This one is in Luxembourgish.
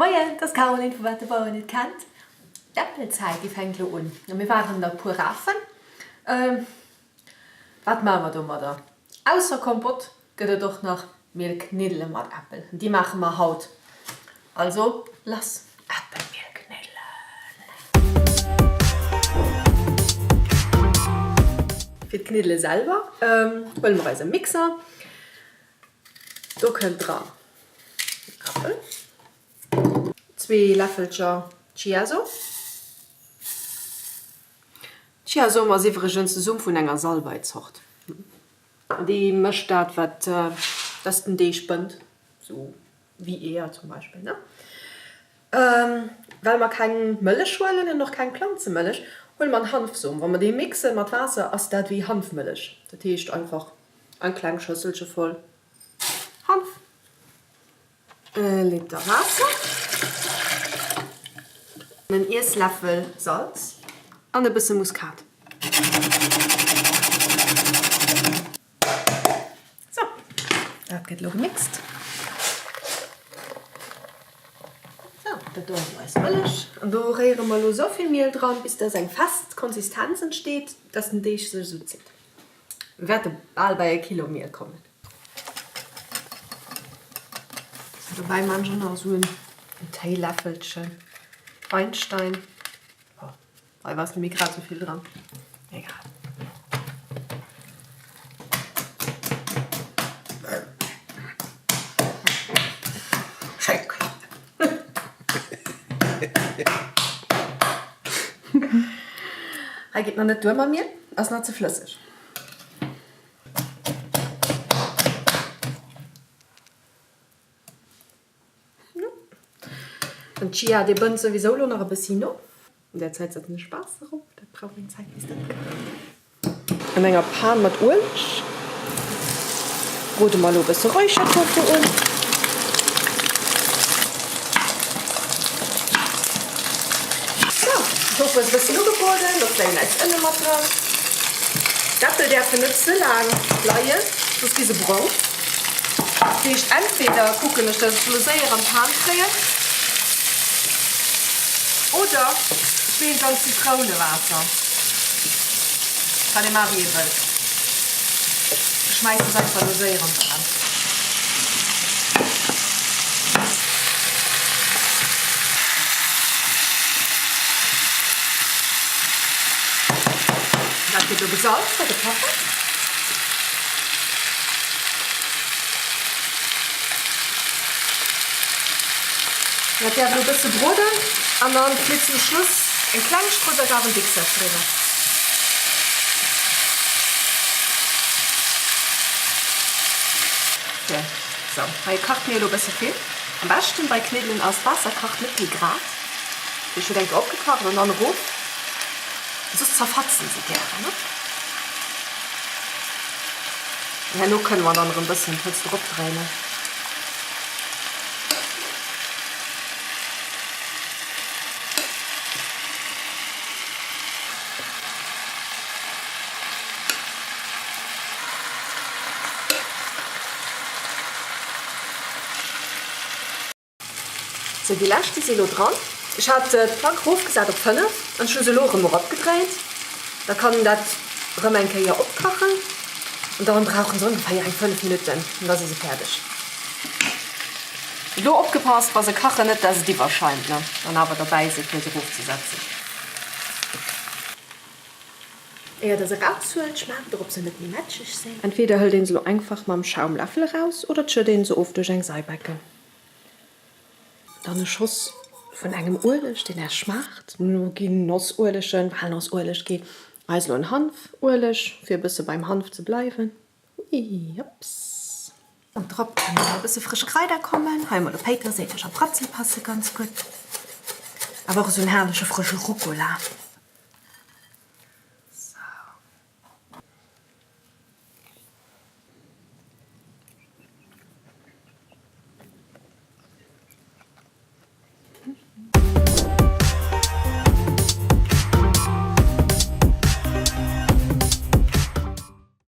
Moien, et ass d'Caroline vu Wat de Bauer net kennt. D'Äppelzäit déi fänkt elo un a mir waren der e puer rafen. Wat maache mer domadder? Ausser Kompott gëtt et och nach Mielkniddele mat Äppel. Déi maache mer haut. Also lass Äppelmielkniddelen! Fir d'Kniddele selwer huele mer eise Mixer. Do kënnt dran Äppel, zwee Läffelcher Chiasom. Chiasom ass iwwregens de Som vun enger Salbeizort. Dee mécht dat wat dass den Deeg bënnt, sou wéi Eeër zum Beispill ne. Well mer keng Mëllech huelen an och keng Planzemëllech, huele mer en Hanfsom. Wa mer dee mixe mat Waasser ass dat wéi Hanfmëllech. Dat heescht einfach eng kleng Schësselche voll Hanf, e Liter Waasser, en Iessläffel Salz an e bësse Muskat. Sou, dat gëtt elo gemixt. Sou, dat do ass elo eis Mëllech. An do réiere mer elo esou vill Miel dran, bis dass eng fest Konsistenz entsteet, dass den Deeg sech esou zitt. Mir wäerte bal bei e Kilo Miel kommen. Dobäi man ech och nach esou en Téiläffelchen Weinstein. Oh, hei war es net méi grad esou vill dran. Egal. Hei geet nach net duer mam Miel, ass nach ze flësseg. Den Chia dee bënnt souwisou lo nach e bëssi no. An där Zäit setzen ech Waasser op, dat brauch eng Zäit bis dat kacht. An enger Pan mat Ueleg brode mer elo e bësse Räuchertofu un. Sou, den Tofu ass e bëssen ugebroden, lo kréien eis Ënne mat dran. D'Äppel däerfen net ze laang leien, soss gi se brong. Dat heescht, entweder kucken ech, dass ech se elo séier an d'Pan kréien, oder ech leeën se an Zitrounewaasser. Kann ee maachen, wéi ee wëllt. Ech schmäissen se einfach elo séier an d'Pan. Dat gëtt elo gesalzt a gepeffert. Dat däerf elo e bësse broden an dann flitt zum Schluss eng kleng Strutz Agavendicksaft driwwer. Sou, hei kacht mir elo e bësse vill. Am beschten bei Kniddelen ass, d'Waasser kacht net méi grad. Ech hunn enke opgekacht an dann erof, soss zerfatzen se gären, ne? An herno kënne mer dann erëm bëssen d'Hëtzt eropdréinen. Sou, déi lescht déi si elo dran. Ech hat d'Plack rofgesat op 5 an ech hu se elo erëm eropgedréit. Da kann een dat erëm eng Kéier opkachen an dann brauchen se ongeféier eng 5 Minutten an da si se fäerdeg. Elo opgepasst, wa se kachen, net dat et iwwerschaimt, ne? Dann awer derbäi si fir se erofzesetzen. Éier der se eraushuelt, schmaacht der ob se net méi mätscheg sinn. Entweder hëlt een se elo einfach mam Schaumläffel eraus oder et schëtt een se of duerch eng Seibecken. Dann e Schoss vun engem Ueleg deen Äech schmaacht. No ginn Nossuelegen, Walnossueleg ginn eis elo en Hanfueleg fir e bësse beim Hanf ze bleiwen. Uiiopps. An drop kënnen nach e bësse frësch Kraider kommen. Hei hu mer elo Péiterséileg a Bratzel passe ganz gutt. Awer och esou en herrleche frësche Rucola.